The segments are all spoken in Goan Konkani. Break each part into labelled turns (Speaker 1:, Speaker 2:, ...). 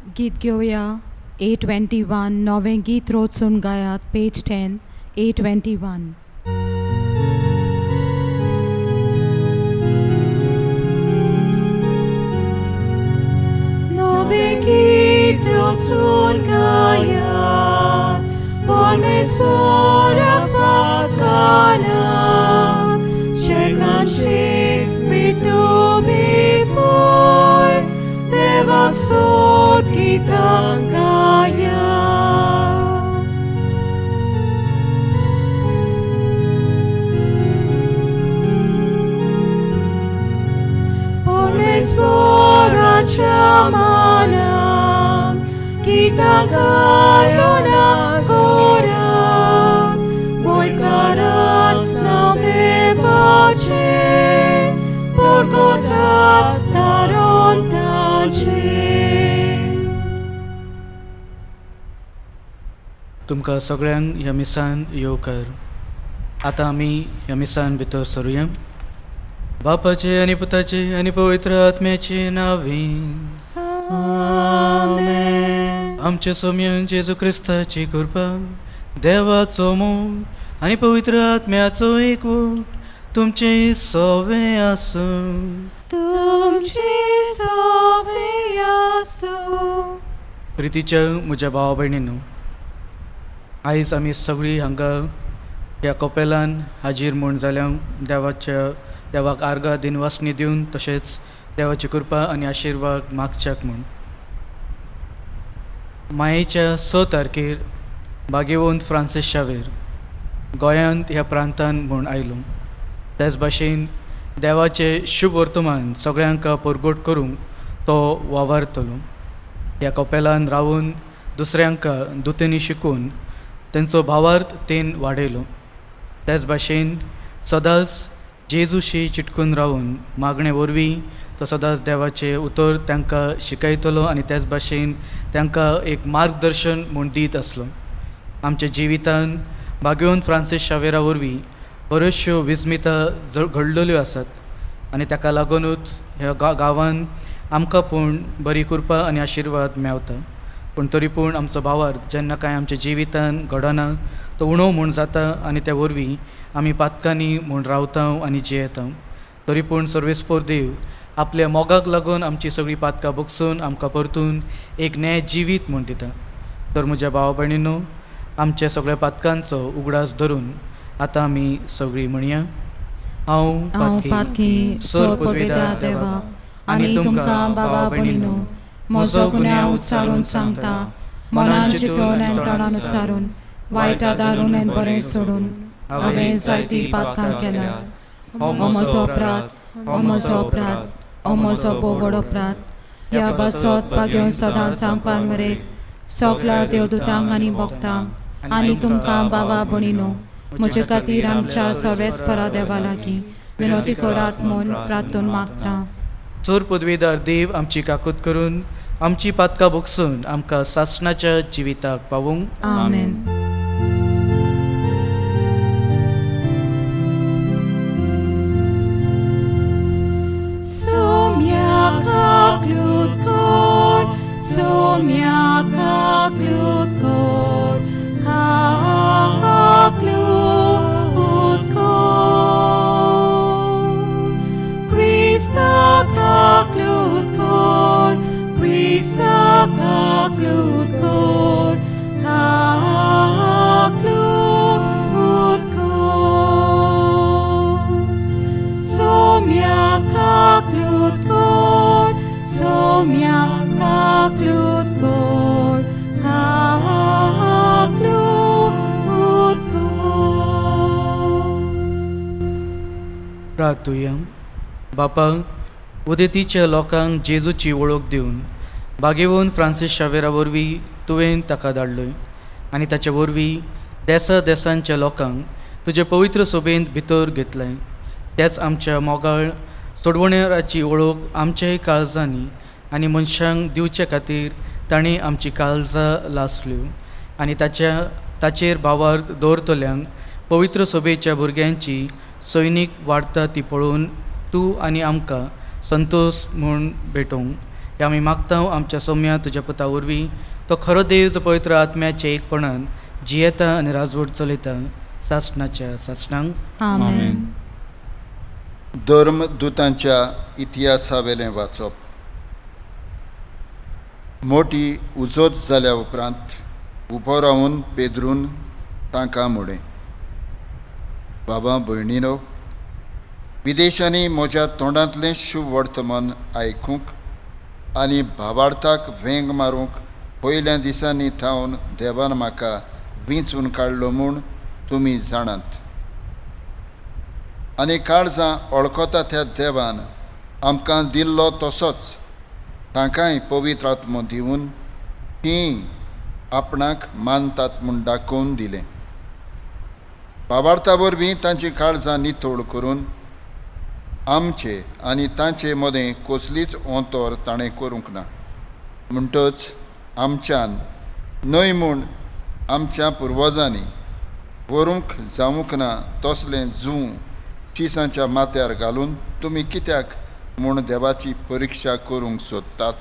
Speaker 1: गीत घेवया A21. नवें गीत रोचून गायात, पेज 10, A21. नवें गीत रोचून गायात, परमेश्वरा पाकाना, शेकान शेक मृत्यू बिफोर, देवाक सोद गितां गायात. परमेश्वराच्या मानान गितां गायोना गोरात, वयकारात नांव देवाचें, परगटात तारण ताचें.
Speaker 2: तुमकां सगळ्यांक ह्या मिसान येवकार. आतां आमी ह्या मिसान भितर सरुया. बापाचे आनी पुताचे आनी पवित्र आत्म्याचे नांवी.
Speaker 1: आमेन.
Speaker 2: आमच्या सोम्यान जेजू क्रिस्ताची कृपा, देवाचो मोग आनी पवित्र आत्म्याचो एकवट तुमचे सोवे आसूं.
Speaker 1: तुमचे सोवे आसूं.
Speaker 2: प्रितीच्या म्हज्या भावा भयणींनो, आयज आमी सगळीं हांगा ह्या कपेलान हाजीर म्हूण जाल्या देवाच्या देवाक आर्गां दिनवासणी दिवन, तशेंच देवाची कृपा आनी आशिर्वाद मागच्याक म्हूण. मायेच्या 6 तारखेर बागेवंत फ्रांसीस शावेर गोंयांत ह्या प्रांतान म्हूण आयलो. तेच भाशेन देवाचें शुभ वर्तमान सगळ्यांक परगट करूंक तो वावरतलो. ह्या कपेलान रावून दुसऱ्यांक दुतेनी शिकून तेंचो भावार्थ तेन वाडयलो. तेच भाशेन सदांच जेजूशी चिटकून रावून मागणे वरवीं तो सदांच देवाचें उतर तांकां शिकयतलो आनी तेच भाशेन तांकां एक मार्गदर्शन म्हूण दीत आसलो. आमच्या जिवितान बागेवन फ्रांसीस शावेरा वरवीं बऱ्योचश्यो विस्मिता घडलेल्यो आसात आनी ताका लागुनूच ह्या गांवान आमकां पूण बरी कृपा आनी आशिर्वाद मेवता. पूण तरी पूण आमचो भावार्थ जेन्ना कांय आमच्या जिवितान घडना तो उणो म्हूण जाता आनी त्या वरवीं आमी पातकांनी म्हूण रावता आनी जियेता. तरी पूण सर्वेस्पोर देव आपल्या मोगाक लागून आमची सगळीं पातकां बगसून आमकां परतून एक न्याय जिवीत म्हूण दिता. तर म्हज्या भाव भयणीनो, आमच्या सगळ्या पातकांचो उगडास धरून आतां आमी सगळीं म्हणया, हांव
Speaker 1: हांव पातकी सर पदवेदार देवा आनी तुमकां बाबा भयणीनो म्हजो गुन्यांव उच्चारून सांगता, मनान चिंतून आनी तोंडान उच्चारून, वायट दारून आनी बरें सोडून हांवें जायतीं पातकां केल्यात. हो म्हजो अपराध, हो म्हजो अपराध, हो म्हजो भोव व्हड अपराध. ह्या पासत भाग्योवन सदांच सांगपान मरेक सगळ्या देवदूतांक आनी भक्तांक आनी तुमकां बाबा भयणीनो म्हजे खातीर आमच्या सर्वेस्परा देवा लागीं विनवती करात म्हूण प्रार्थून मागता.
Speaker 2: चोर पदवेदार देव आमची काकूत करून आमची पातकां बगसून आमकां सासणाच्या जिविताक पावूंक.
Speaker 1: आमेन. Somya kaklutkor, somya kaklutkor, kaklutkor. Krista kaklutkor, Krista kaklutkor, kaklutkor. Somya kaklutkor, somya kaklutkor, kaklutkor.
Speaker 2: प्रार्थुया. बापा, उदेतीच्या लोकांक जेजूची वळख दिवन बागेवन फ्रांसीस शावेरा वरवीं तुवें ताका धाडलोय आनी ताचे वरवीं देसा देसांच्या लोकांक तुजे पवित्र सोबेंत भितर घेतलें. त्याच आमच्या मोगाळ सोडवणेराची वळख आमच्याय काळजांनी आनी मनशांक दिवचे खातीर ताणें आमची काळजां लासल्यो आनी ताचेर भावार्थ दवरतल्यांक पवित्र सोबेच्या भुरग्यांची सैनीक वाडटा ती पळोवन तूं आनी आमकां संतोश म्हूण भेटोवंक हे आमी मागता आमच्या सोम्या तुज्या पुता वरवीं, तो खरो देव जो पवित्र आत्म्याचे एकपणान जियेता आनी राजवट चलयता सासणाच्या सासणांक.
Speaker 1: आमेन.
Speaker 3: धर्मदूतांच्या इतिहासावेलें वाचप. मोटी उजोत जाल्या उपरांत उबो रावन पेद्रून तांकां म्हळें, बाबा भयणीनो, विदेशांनी म्हज्या तोंडांतलें शुभ वर्तमान आयकूंक आनी भावार्थाक वेंग मारूंक पयल्या दिसांनी थावन देवान म्हाका विंचून काडलो म्हूण तुमी जाणात. आनी काळजां वळखता त्या देवान आमकां दिल्लो तसोच तांकांय पवित्र आत्मो दिवन तीं आपणाक मानतात म्हूण दाखोवन दिलें. भावार्था वरवीं तांची काळजां नितळ करून आमचे आनी तांचे मदें कसलीच अंतर ताणें करूंक ना. म्हणटच आमच्यान न्हय म्हूण आमच्या पुर्वजांनी व्हरूंक जावंक ना तसलें जूं शिसांच्या माथ्यार घालून तुमी कित्याक म्हूण देवाची परिक्षा करूंक सोदतात?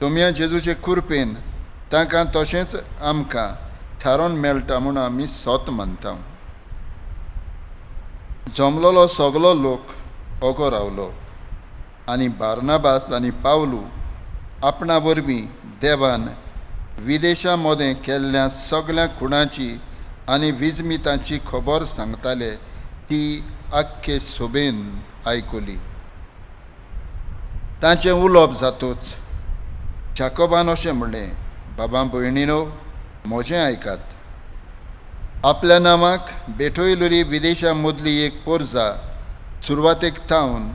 Speaker 3: तुमी जेजूचे कृपेन तांकां तशेंच आमकां थारोवन मेळटा म्हूण आमी सत मानता. जमलोलो सगलो लोक ओगो रावलो आनी बार्नाबास आनी पावलू आपणा वरवीं देवान विदेशां मदें केल्ल्या सगल्या खुणाची आनी विजमितांची खबर सांगताले ती आख्खे सोबेन आयकली. तांचें उलोवप जातूच जाकोबान अशें म्हणलें, बाबा भयणीनो, म्हजें आयकात. आपल्या नांवाक भेटयलेली विदेशां मदली एक पोरजा सुरवातेक थावन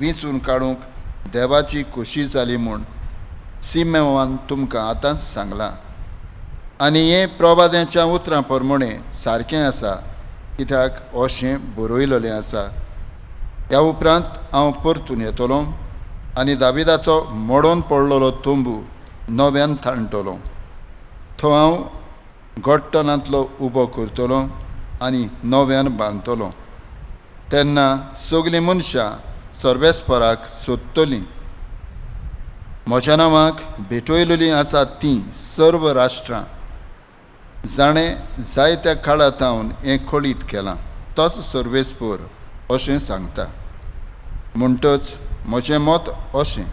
Speaker 3: विंचून काडूंक देवाची खोशी जाली म्हूण सिमेवान तुमकां आतांच सांगलां. आनी हें प्रवाद्यांच्या उतरां प्रमाणें सारकें आसा, कित्याक अशें बरयलेलें आसा, ह्या उपरांत हांव परतून येतलो आनी दाविदाचो मोडोन पडलेलो तंबू नव्यान थाणटलो, तो हांव गोडटनांतलो उबो करतलो आनी नव्यान बांदतलो. तेन्ना सगलीं मनशां सर्वेस्पराक सोदतलीं. म्हज्या नांवाक भेटयलेलीं आसात तीं सर्व राष्ट्रां जाणें जायत्या काळा थावन हें कळीत केलां तोच सर्वेस्पर अशें सांगता. म्हणटच म्हजें मत अशें,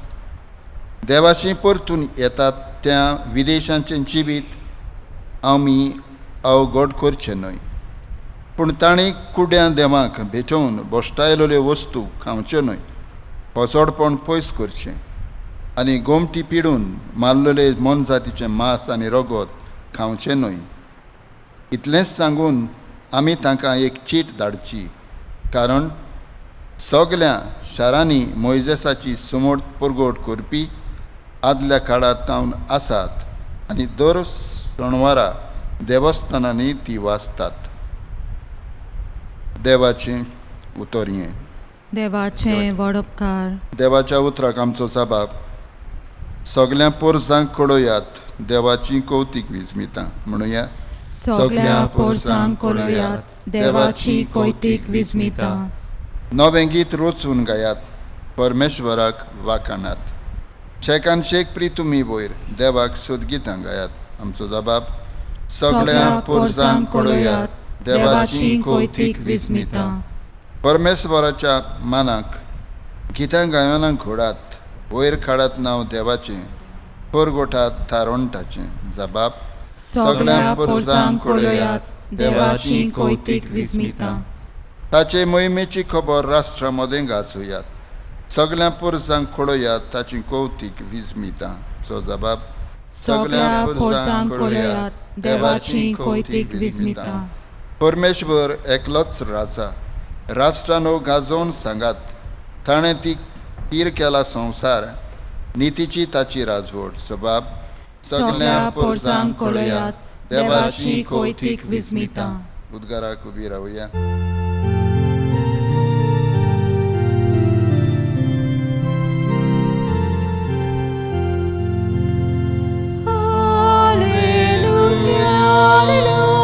Speaker 3: देवाशी परतून येतात त्या विदेशांचें जिवीत आमी अवघड करचें न्हय, पूण तांणी कुड्यां देवाक भेटोवन भश्टायलेल्यो वस्तू खावच्यो न्हय, फसोडपण पयस करचें आनी गोमटी पिडून मारलेले मोनजातीचें मांस आनी रगत खावचें न्हय. इतलेंच सांगून आमी तांकां एक चीट धाडची, कारण सगल्या शारांनी मोयजेसाची सुमोट परगट करपी आदल्या काळार तावन आसात आनी दर सणवारा देवस्थानांनी ती वाचतात. देवाचें उतर हें.
Speaker 1: देवाचें व्हड उपकार.
Speaker 3: देवाच्या उतराक आमचो जबाब. सगल्या पोरसांक कळयात देवाची कौतीक विजमितां म्हणुया.
Speaker 1: सगल्या पोरसांक कळयात देवाची कौतीक विजमितां.
Speaker 3: नवें गीत रचून गायात, परमेश्वराक वाखाणात. शेकान शेक प्रितुमी वयर देवाक सोदगितां गायात. आमचो जबाब.
Speaker 1: सगल्या पोरसांक कळयात देवाची कौतीक विजमितां.
Speaker 3: परमेश्वराच्या मानाक गितां गायनां घोडात, वयर काडात नांव देवाचें, परगोठात थारोणटाचें. जबाब.
Speaker 1: सगल्या पोरसांक कळयात देवाची कौतीक विजमितां.
Speaker 3: ताचे मोहिमेची खबर राष्ट्रा मदें गाजोयात, सगल्या पोरसांक कळयात ताची कौतीक विजमितां. सो जबाब.
Speaker 1: सगल्या पोरसांक कळयात देवाची कौतीक विजमितां.
Speaker 3: परमेश्वर एकलोच राजा, राष्ट्रानो गाजोवन सांगात, ताणें ती तीर केला संवसार, नितीची ताची राजवट. जबाब.
Speaker 1: सगल्या पोरसांक कळयात देवाची कौतीक विजमितां.
Speaker 3: उद्गाराक उबी रावया.
Speaker 1: Alleluia, alleluia,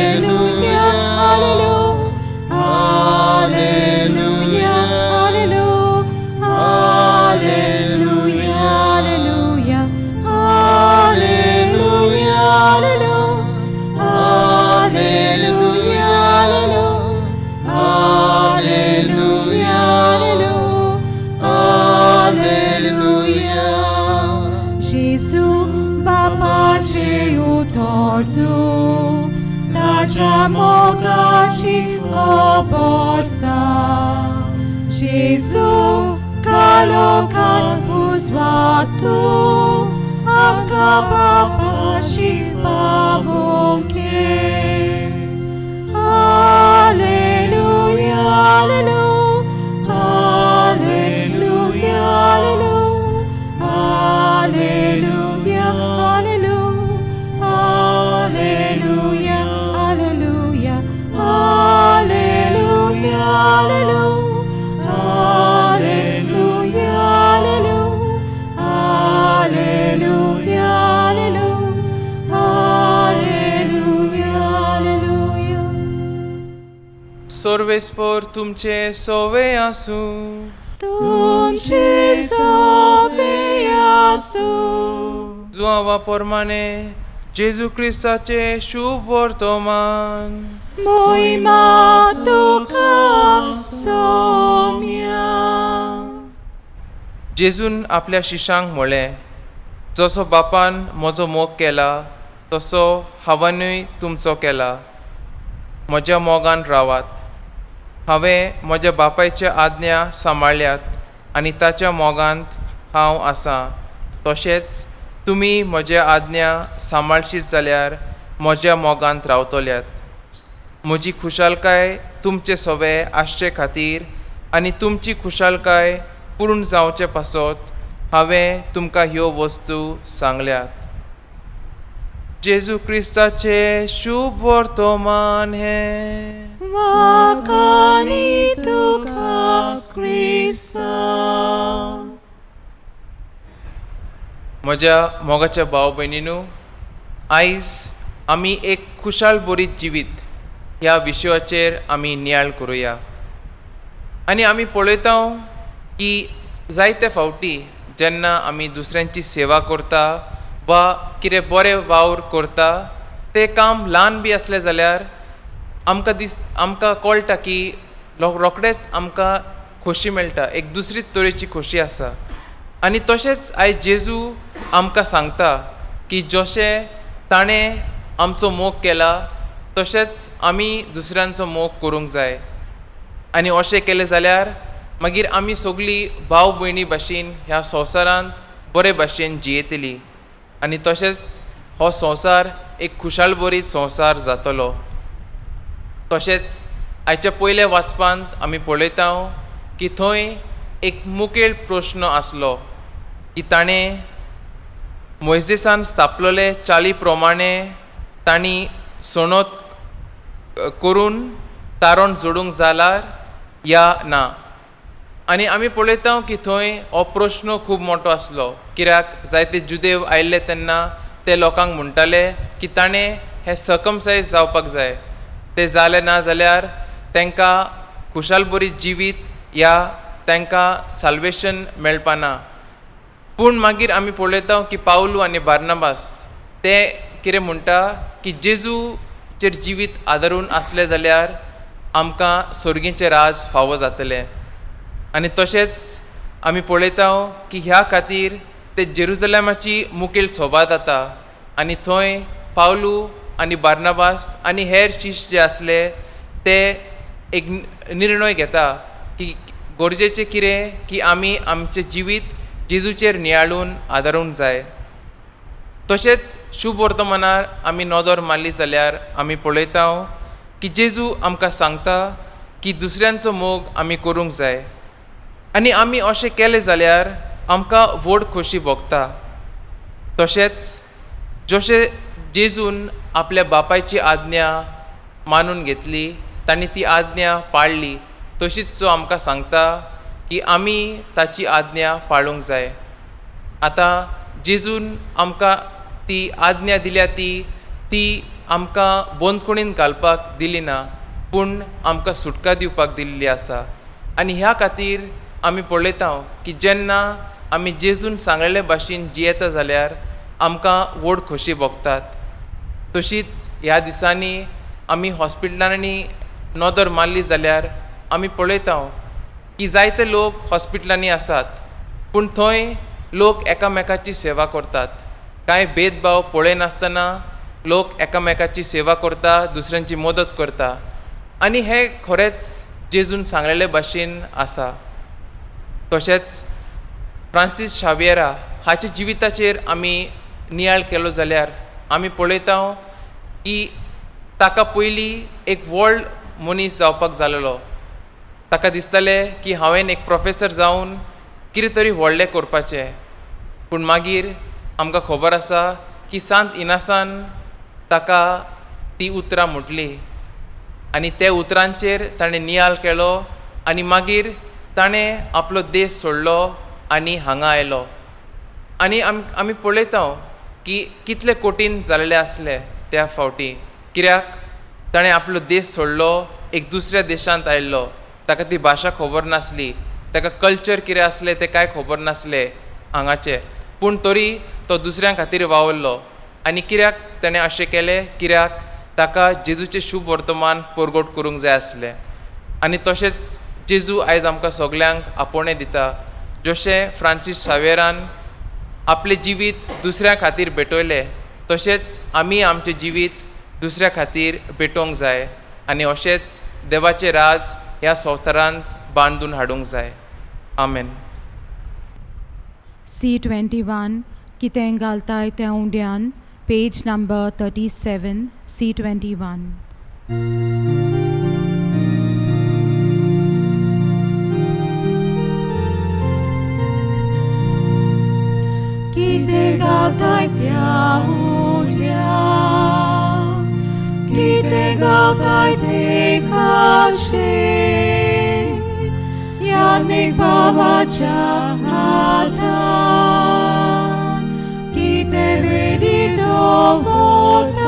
Speaker 1: alleluia,
Speaker 3: Alleluia, Alleluia.
Speaker 1: जेजू बापाचे उतर तूं ताच्या मोगाची खबर सांग जेजू कालोखान उजवाड तूं आमकां बापाशी पावोवंक ये. Alleluia, Alleluia, Alleluia, Alleluia, Alleluia, Alleluia, Alleluia, Alleluia, Alleluia, Alleluia.
Speaker 4: सर्वेस्पर तुमचे सोवे आसूं.
Speaker 1: तुमचे सोवे आसूं.
Speaker 4: जुआवा प्रमाणे जेजू क्रिस्ताचे शुभ वर्तमान.
Speaker 1: मोहिमा तुका सोम्या.
Speaker 4: जेजून आपल्या शिशांक म्हळें, जसो बापान म्हजो मोग केला तसो हांवेनूय तुमचो केला. म्हज्या मोगान रावात. हांवें म्हज्या बापायच्या आज्ञा सांबाळ्ळ्यात आनी ताच्या मोगांत हांव आसां. तशेंच तुमी म्हज्या आज्ञा सांबाळशीत जाल्यार म्हज्या मोगांत रावतल्यात. म्हजी खुशालकाय तुमचे सवे आसचे खातीर आनी तुमची खुशालकाय पूर्ण जावचे पासत हांवें तुमकां ह्यो वस्तू सांगल्यात. जेजू क्रिस्ताचें शुभ वर्तमान हें.
Speaker 1: वाखाणी तुका क्रिस्ता.
Speaker 4: म्हज्या मोगाच्या भाव भयणीनू, आयज आमी एक खुशाल बरीत जिवीत ह्या विशयाचेर आमी नियाळ करुया. आनी आमी पळयता की जायते फावटी जेन्ना आमी दुसऱ्यांची सेवा करता वा कितें बरें वावर करता, तें काम ल्हान बी आसलें जाल्यार आमकां दीस आमकां कळटा की रोखडेच आमकां खोशी मेळटा, एक दुसरीच तरेची खोशी आसा. आनी तशेंच आयज जेजू आमकां सांगता की जशें ताणें आमचो मोग केला तशेंच आमी दुसऱ्यांचो मोग करूंक जाय. आनी अशें केलें जाल्यार मागीर आमी सगळीं भाव भयणी भाशेन ह्या संवसारांत बरे भाशेन जियेतली आनी तशेंच हो संवसार एक खुशाल बरी संवसार जातलो. तशेंच आयच्या पयल्या वाचपांत आमी पळयता की थंय एक मुखेल प्रश्न आसलो की ताणें मोयजेसान स्थापलेले चाली प्रमाणे तांणी सणत करून तारण जोडूंक जाल्यार या ना. आनी आमी पळयता की थंय हो प्रश्न खूब मोठो आसलो, कित्याक जायते जुदेव आयिल्ले तेन्ना ते लोकांक म्हणटाले की ताणें हें सर्कमसायज जावपाक जाय, तें जालें ना जाल्यार तांकां खुशाल बरी जिवीत या तांकां साल्वेशन मेळपाना. पूण मागीर आमी पळयता की पावलू आनी बार्नाबास ते कितें म्हणटा की जेजूचेर जिवीत आदारून आसलें जाल्यार आमकां सर्गीचें राज फावो जातलें. आनी तशेंच आमी पळयता की ह्या खातीर ते जेरुजलेमाची मुखेल सोबा जाता आनी थंय पावलू आनी बार्नाबास आनी हेर शिश्य जे आसले ते एक निर्णय घेता की गरजेचें कितें की आमी आमचें जिवीत जेजूचेर नियाळून आदारूंक जाय. तशेंच शुभ वर्तमानार आमी नदर मारली जाल्यार आमी पळयता की जेजू आमकां सांगता की दुसऱ्यांचो मोग आमी करूंक जाय आनी आमी अशें केलें जाल्यार आमकां व्हड खोशी भोगता. तशेंच जशें जेजून आपल्या बापायची आज्ञा मानून घेतली, तांणी ती आज्ञा पाळ्ळी, तशीच तो आमकां सांगता की आमी ताची आज्ञा पाळूंक जाय. आतां जेजून आमकां ती आज्ञा दिल्या ती आमकां बंदखणीन घालपाक दिली ना, पूण आमकां सुटका दिवपाक दिल्ली आसा. आनी ह्या खातीर आमी पळयता की जेन्ना आमी जेजून सांगलेले भाशेन जियेता जाल्यार आमकां व्हड खोशी भोगतात. तशीच ह्या दिसांनी आमी हॉस्पिटलांनी नदर मारली जाल्यार आमी पळयता की जायते लोक हॉस्पिटलांनी आसात, पूण थंय लोक एकामेकाची सेवा करतात. कांय भेदभाव पळयनासतना लोक एकामेकाची सेवा करता, दुसऱ्यांची मदत करता आनी हें खरेंच जेजून सांगलेले भाशेन आसा. तशेंच फ्रांसीस शावियरा हाच्या जिविताचेर आमी नियाळ केलो जाल्यार आमी पळयता की ताका पयलीं एक व्हड मनीस जावपाक जालेलो. ताका दिसतालें की हांवें एक प्रोफेसर जावन कितें तरी व्हडलें करपाचें, पूण मागीर आमकां खबर आसा की सांत इनासान ताका ती उतरां म्हटली आनी त्या उतरांचेर ताणें नियाळ केलो आनी मागीर ताणें आपलो देश सोडलो आनी हांगा आयलो. आनी आमी पळयता की कितले कठीण जाल्ले आसले त्या फावटी, कित्याक ताणें आपलो देश सोडलो, एक दुसऱ्या देशांत आयिल्लो, ताका ती भाशा खबर नासली, ताका कल्चर कितें आसलें तें कांय खबर नासलें हांगाचें, पूण तरी तो दुसऱ्यां खातीर वावरलो. आनी कित्याक ताणें अशें केलें? कित्याक ताका जेजूचें शुभ वर्तमान परगट करूंक जाय आसलें. आनी तशेंच जेजू आयज आमकां सगल्यांक आपोवणें दिता, जशें फ्रांसीस शावेरान आपलें जिवीत दुसऱ्या खातीर भेटयलें तशेंच आमी आमचें जिवीत दुसऱ्या खातीर भेटोवंक जाय आनी अशेंच देवाचें राज ह्या संवसारांत बांदून हाडूंक जाय. आमेन.
Speaker 1: C21 कितें घालताय त्या उंड्यान, पेज नंबर 37, C21. कितें घालताय त्या उंड्यान, कितें घालताय तें खाशें, यादीक बाबाच्या हातान कितें वेडी दवरताय,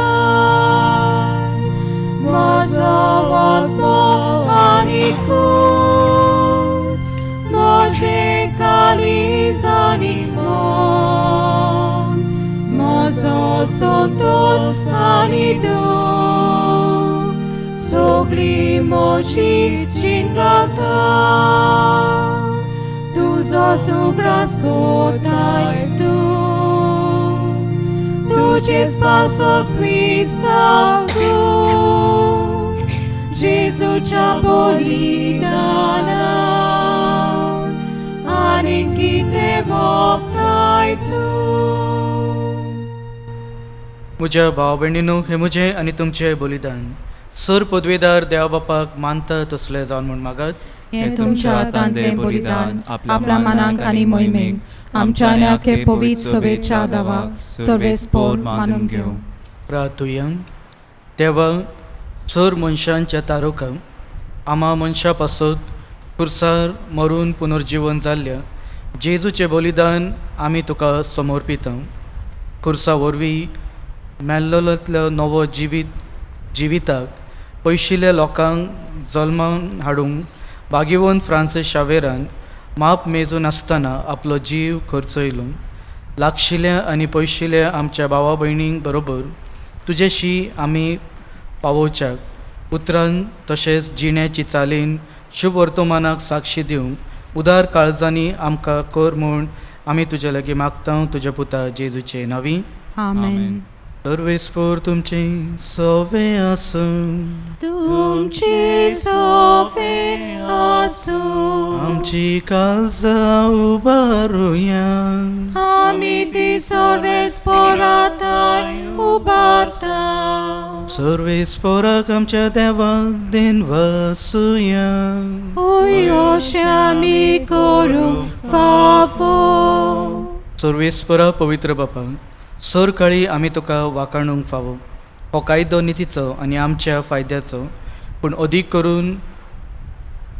Speaker 1: म्हजो आत्मो आनी कूड, म्हजें काळीज आनी मन, म्हजो संतोश आनी दूख, सगळी म्हजी जीण घालता, तुजो सुग्रास कोताय तूं, तुजेच पासत क्रिस्तांव तूं, जेजूच्या बलिदानान आनी कितें वोगताय तूं.
Speaker 2: म्हज्या भाव भयणीनू, हें म्हजें आनी तुमचें बलिदान सर पदवेदार देवा बापाक मानता तसलें जावन म्हूण मागात.
Speaker 1: हें तुमच्या हातांतलें बलिदान आपल्या मनाक आनी मोहिमेक आमच्या आनी आख्खे पवित्र सभेच्या दावाक सर्वेस्पोर मानून घेवं.
Speaker 2: प्रातुया. देवा, सर मनशांच्या तारोका आमा मनशा पासत खुर्सार मरून पुनर्जीवन जाल्ल्या जेजूचें बलिदान आमी तुका समर्पिता. खुर्सा वरवीं मेल्लोतलो नवो जिवीत जिविताक पयशिल्ल्या लोकांक जल्मान हाडूंक भाग्यवंत फ्रांसीस शावेरान माप मेजून आसतना आपलो जीव खर्चयलो. लागशिल्ल्या आनी पयशिल्ल्या आमच्या भावा भयणींक बरोबर तुजेशी आमी पावोवच्याक उतरान तशेंच जिण्याची चालीन शुभ वर्तमानाक साक्षी दिवंक उदार काळजांनी आमकां कर म्हूण आमी तुजे लागीं मागता, तुज्या पुता जेजूचे नांवी.
Speaker 1: आमेन.
Speaker 2: सर्वेस्पोर तुमचें सवे आसूं.
Speaker 1: तुमचे सोफे आसूं.
Speaker 2: आमची काळजां उबारुया.
Speaker 1: आमी ती सर्वेस्पोराताय उबारता.
Speaker 2: सर्वेस्पोराक आमच्या देवाक देन वसुया.
Speaker 1: ओय अशें आमी करूंक फावो.
Speaker 2: सर्वेस्परा पवित्र बापा, सरकाळी आमी तुका वाखाणूंक फावो. हो कायदो नितीचो आनी आमच्या फायद्याचो, पूण अदीक करून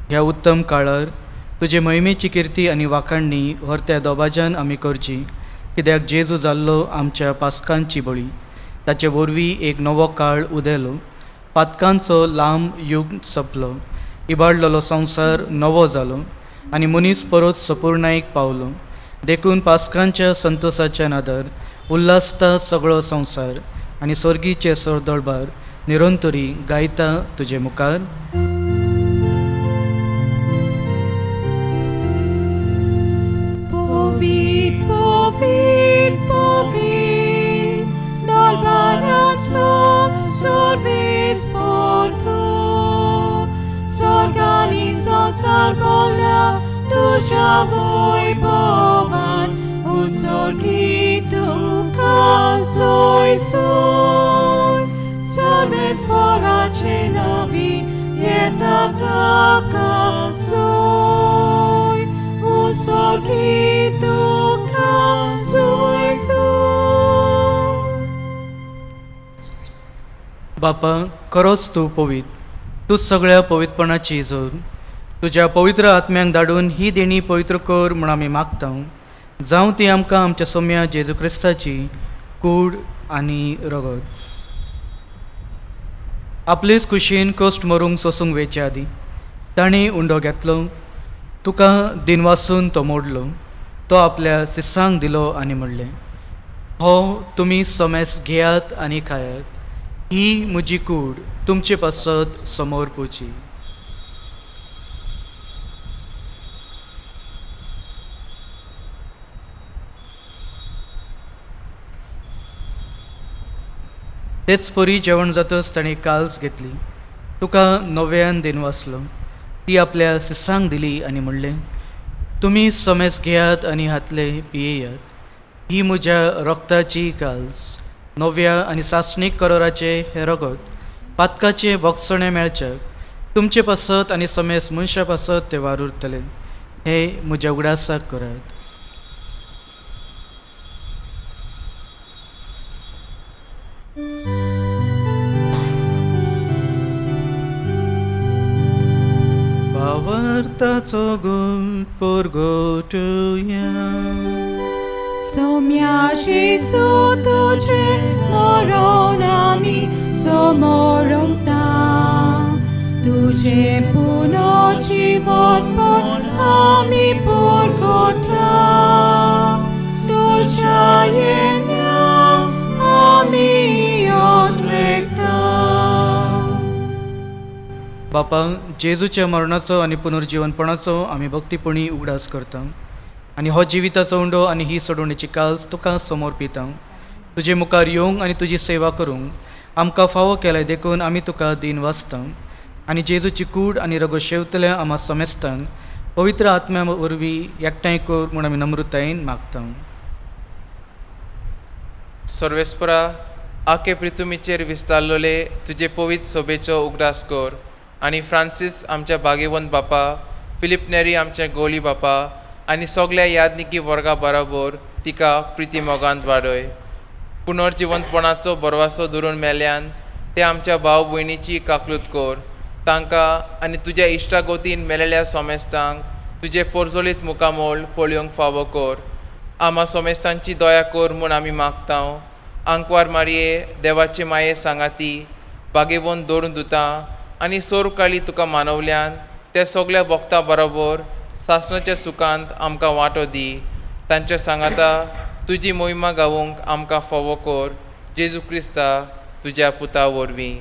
Speaker 2: ह्या उत्तम काळार तुजे मोहिमेची किर्ती आनी वाखाणणी व्हरत्या दबाज्यान आमी करची, कित्याक जेजू जाल्लो आमच्या पास्कांची बळी. ताचे वरवीं एक नवो काळ उदेलो, पातकांचो लांब युग सोंपलो, इबाडलेलो संवसार नवो जालो आनी मनीस परत सपुर्णायेक पावलो. देखून पास्कांच्या संतोसाच्या नादार उल्हासता सगळो संवसार आनी सर्गीचे सरदळबार निरंतरी गायता तुजे मुखार.
Speaker 1: तुज्या वैभवान उसोर्गी तुका सोय सोय सर्वेस्पराचे नावी येता ताका सोय उसोर्गी तुका सोय सोय.
Speaker 2: बापा, खरोच तूं पवित्र, तूं सगळ्या पवित्रपणाची जोर. तुज्या पवित्र आत्म्यांक धाडून ही देणी पवित्र कर म्हूण आमी मागता. जावं ती आमकां आमच्या सोम्या जेजू क्रिस्ताची कूड आनी रगत. आपलेच कुशीन कश्ट मरूंक सोसूंक वेचे आदीं ताणें उंडो घेतलो, तुका दिनवासून तो मोडलो, तो आपल्या शिसांक दिलो आनी म्हणलें, हो तुमी सोमेस घेयात आनी खायात, ही म्हजी कूड तुमचे पासत समोर पोवची. तेच परी जेवण जातच ताणें काल्स घेतली, तुका नव्यान दिनवासलो, ती आपल्या शिसांक दिली आनी म्हणलें, तुमी समेस घेयात आनी हातले पियेयात, ही म्हज्या रक्ताची काल्स, नव्या आनी सासणीक करोराचे हें रगत पातकाचें भोगसणें मेळच्याक तुमचे पासत आनी समेस मनशा पासत तें वार उरतलें. हे म्हज्या उगडासाक करात. भावार्थाचो गुण परगटुया.
Speaker 1: सोम्या जेजू तुजें मरण आमी समोरंता, तुजें पुनर्जीवनपण आमी परगटा, तुज्या येण्या आमी अटरेकता.
Speaker 2: बापा, जेजूच्या मरणाचो आनी पुनर्जीवनपणाचो आमी भक्तीपणी उगडास करता आनी हो जिविताचो उंडो आनी ही सोडवणेची काल्स तुका समोर पिता. तुजे मुखार येवंक आनी तुजी सेवा करूंक आमकां फावो केलें देखून आमी तुका दीन वाचता आनी जेजूची कूड आनी रगत शेवतल्या आमा समेस्तांक पवित्र आत्म्या वरवीं एकठांय कर म्हूण आमी नम्रतायेन मागता.
Speaker 4: सर्वेस्परा, आखे पृथ्वीचेर विस्तारलेले तुजे पवित्र सोबेचो उगडास कर आनी फ्रांसीस आमच्या भागेवंत बापा, फिलीप नेरी आमच्या गोली बापा आनी सगल्या यादनिकी वर्गा बराबर तिका प्रिती मोगांत वाडय. पुनर्जिवंतपणाचो बरवासो धरून मेल्यान ते आमच्या भाव भयणीची काकलूत कर, तांकां आनी तुज्या इश्टागोतीन मेलेल्या सोमेस्तांक तुजें पोरजोलीत मुखामोळ पळोवंक फावो कर. आमा सोमेस्तांची दया कर म्हूण आमी मागता. आंकवार मारये देवाचे माये सांगाती बागेवन दवरून दुता आनी सोरकाळी तुका मानवल्यान ते सगल्या भोगता बरोबर सासणाच्या सुखांत आमकां वांटो दी. तांच्या सांगाता तुजी मोहिमा गावूंक आमकां फावो कर, जेजू क्रिस्ता तुज्या पुता वरवीं.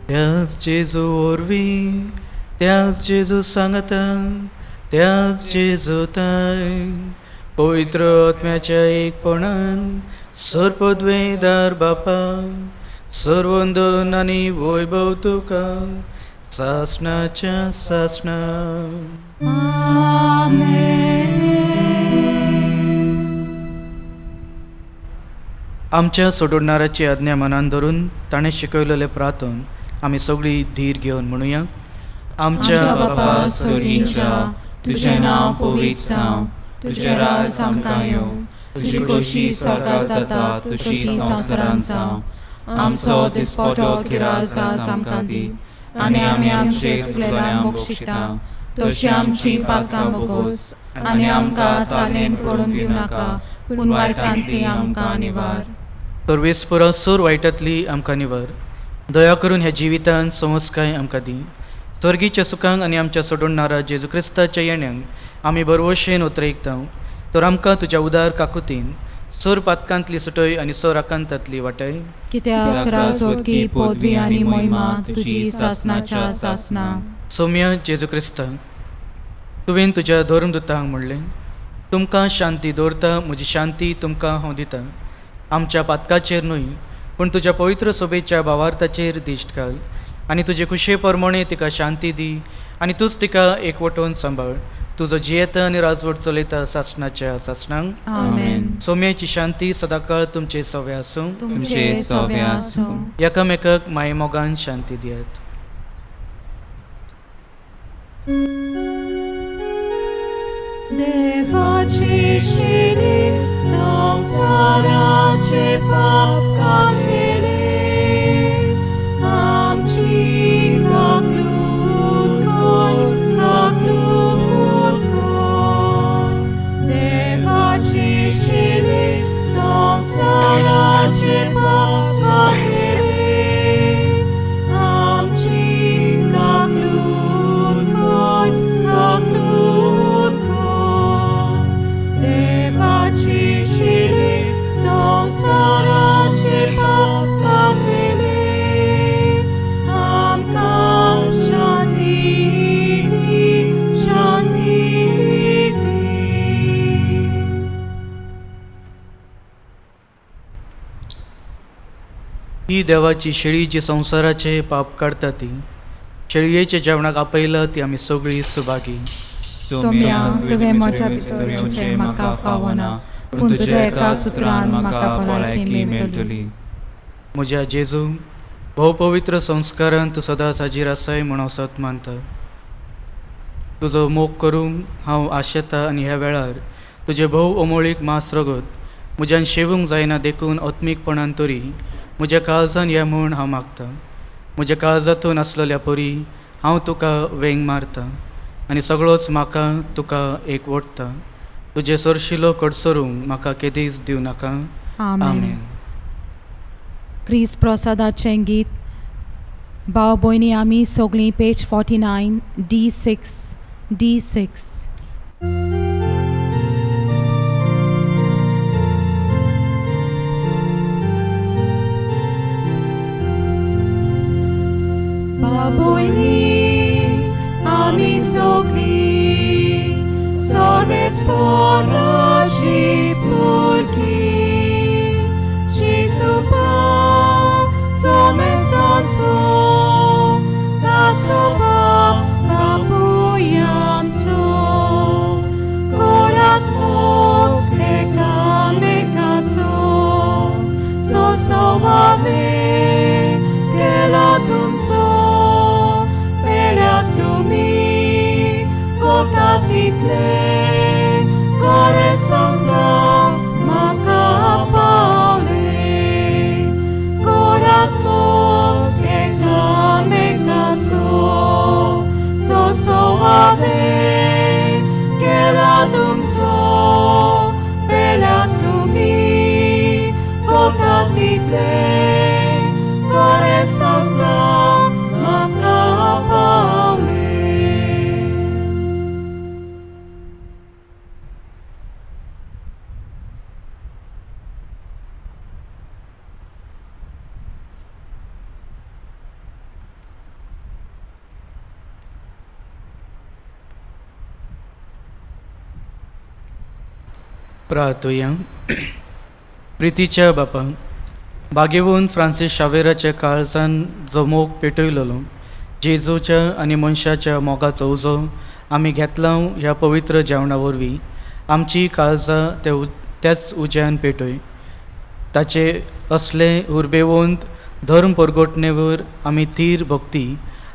Speaker 2: त्याच जेजू वरवीं, त्याच जेजू सांगता, त्याच जेजू ताय पवित्र आत्म्याच्या एकपणान सर्पद्वेदार बापा सर्वंदन आनी वैभव तुका सासणाच्या सासणा.
Speaker 1: आमेन.
Speaker 2: आमच्या सोडणाराची आज्ञा मनान धरून ताणें शिकयलेलें प्रार्थन आमी सगळीं धीर घेवन म्हणुया. आमच्या
Speaker 1: बापा स्वर्गीच्या, तुजें नांव पवित्र जावं, तुजें राज आमकां येवं, तुजी खोशी स्वर्गार जाता तशी संवसारांत जावं. आमचो दिसपटो किरास आज आमकां दी आनी आमी आमचे चुकलेल्यांक बक्षिता तशी आमची पातकां बोगोस आनी आमकां तालेन पडून दिवं नाका, पूण वायटांतली आमकां निवार.
Speaker 2: सर्वेस्परा सोर वायटांतली आमकां निवार. दया करून ह्या जिवितान समजकाय आमकां दी. स्वर्गीच्या सुखांक आनी आमच्या सोडणारा जेजू क्रिस्ताच्या येण्यांक आमी बरवशेन उतरयता, तर आमकां तुज्या उदार काकुतीन सोर पातकांतली सुटय आनी सोर आकांतांतली वाटय.
Speaker 1: कित्याक राजवटकी पदवी आनी मोहिमा तुजी सासणाच्या सासणा.
Speaker 2: सोम्या जेजू क्रिस्ता, तुवें तुज्या धर्मदुतांक म्हणलें, तुमकां शांती दवरता, म्हजी शांती तुमकां हांव दितां. आमच्या पातकाचेर न्हय पूण तुज्या पवित्र सोबेच्या भावार्थाचेर दिश्ट घाल आनी तुजे खुशये प्रमाणे तिका शांती दी आनी तूंच तिका एकवटून सांबाळ. तुजो जियेता आनी राजवट चलयता सासणाच्या सासणांक.
Speaker 1: आमेन.
Speaker 2: सोम्याची शांती सदांकाळ तुमचे सवे आसूं.
Speaker 1: तुमचे सवे आसूं.
Speaker 2: एकामेकाक मायेमोगान शांती दियात.
Speaker 1: देवाची शिरी संवसाराचे पाप काडटली, आमची काकलूत कर, काकलूत कर. देवाची शिरी संवसाराचे पाप काडटली, आमची काकलूत कर, काकलूत कर. देवाची शिरी संवसाराचे पाप काडटली, आमकां शांती दी, शांती दी.
Speaker 2: ही देवाची शेळी जी संवसाराचे पाप काडटा ती शेळयेच्या जेवणाक आपयला ती आमी सगळीं सुभागी.
Speaker 1: सोम्या, तुवें म्हज्या भितर येवचें म्हाका फावना, पूण तुज्या एकाच उतरान म्हाका भलायकी मेळटली.
Speaker 2: म्हज्या जेजू, भोव पवित्र संस्कारान तूं सदांच हाजीर आसाय म्हूण हांव सत मानता. तुजो मोग करूंक हांव आशेता आनी ह्या वेळार तुजें भोव अमोळीक मांस रगत म्हज्यान शेवूंक जायना देखून आत्मीकपणान तरी म्हज्या काळजान या म्हूण हांव मागता. म्हज्या काळजांतून आसलेल्या परी हांव तुका वेंग मारता आनी सगळोच म्हाका तुका एक ओडटा. तुजें सरशिलो कडसरूंक म्हाका केदीच दिवं नाका.
Speaker 1: आमेन. क्रिस प्रसादाचें गीत भाव भयणी आमी सगळीं पेज 49 D6 D6. भाव भयणी आमी सगळीं सर्वेस्पराची भुरगीं, जेजू बाप सोमेस्तांचो, ताचो बाप बापूय आमचो, करात मोग एकामेकाचो, सोसो हांवें केला तुमचो, पेल्याक तुमी करतात तितलें, खरें सांगता म्हाका पावलें. करात मोग एकामेकाचो, सोसो हांवें केला तुमचो, पेल्याक तुमी करतात तितलें, खरें सांगता म्हाका पावलें.
Speaker 2: प्रार्थुया. प्रितीच्या बापा, बागेवून फ्रांसीस शावेराच्या काळजान जो मोग पेटयलेलो जेजूच्या आनी मनशाच्या मोगाचो उजो आमी घेतला ह्या पवित्र जेवणा वरवीं आमची काळजां त्याच उज्यान पेटय. ताचे असले उर्बेवंत धर्म परगटणेवर आमी थीर भक्ती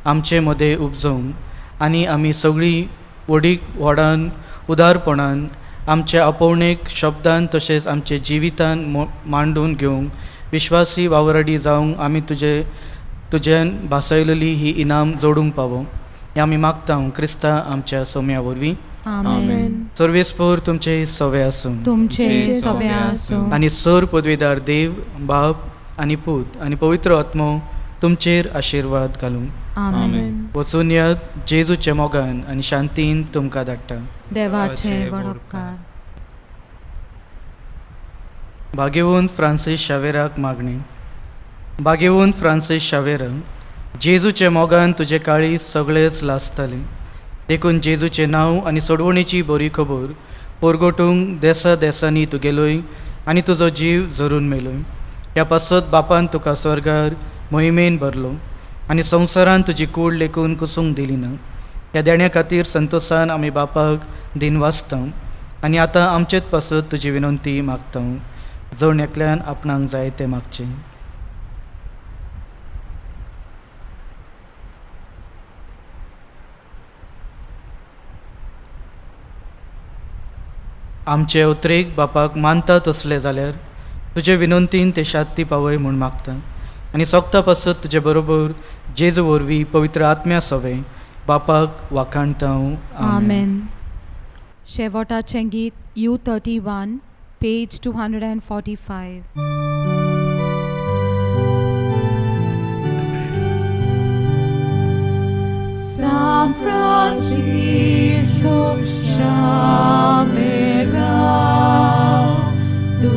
Speaker 2: आमचे मदें उपजोवंक आनी आमी सगळीं वडीक व्हडान उदारपणान आमच्या आपोवणेक शब्दान तशेंच आमचे जिवितान मांडून घेवंक विश्वासी वावराडी जावंक आमी तुज्यान भासयलेली ही इनाम जोडूंक पावो हें आमी मागता क्रिस्ता आमच्या सोम्या वरवीं.
Speaker 1: आमेन.
Speaker 2: सर्वेस्पोर तुमचे सवे आसूं.
Speaker 1: तुमचे सवे आसूं.
Speaker 2: आनी सर पदवेदार देव बाप आनी पूत आनी पवित्र आत्मो तुमचेर आशिर्वाद घालूं.
Speaker 1: आमेन.
Speaker 2: वचून यात जेजूच्या मोगान आनी शांतीन तुमकां धाडटा.
Speaker 1: देवाचे व्हड उपकार.
Speaker 2: भाग्यवंत फ्रांसीस शावेराक मागणी. भाग्यवंत फ्रांसीस शावेरा, जेजूच्या मोगान तुजे काळीज सगळेच लासताले, देखून जेजूचें नांव आनी सोडवणेची बरी खबर परगटूंक देसा देसांनी तूं गेलोय आनी तुजो जीव जरून मेलोय. ह्या पासत बापान तुका स्वर्गार मोहिमेन भरलो. आनी संवसारान तुजी कूड लेखून कुसूंक दिली ना. ह्या देण्या खातीर संतोशान आमी बापाक दिन वाचता आनी आतां आमचेच पासत तुजी विनंती मागता. जण एकल्यान आपणाक जाय तें मागचें. आमचे उतरेक बापाक मानता तसले जाल्यार तुजे विनंतीन ते शांती पावय म्हूण मागता आनी सोगता पासत तुजे बरोबर जेजू वरवीं पवित्र आत्म्या सवे बापाक वाखाणता.
Speaker 1: आमेन. शेवटाचें गीत U31 page 245. San Francisco Xavier, tu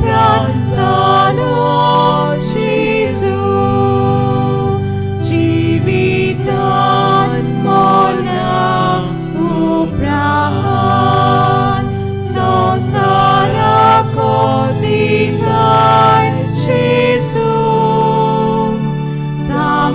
Speaker 1: prasano Gesù, जिवितान मोला उपरान संसारा कोदिताय Gesù. San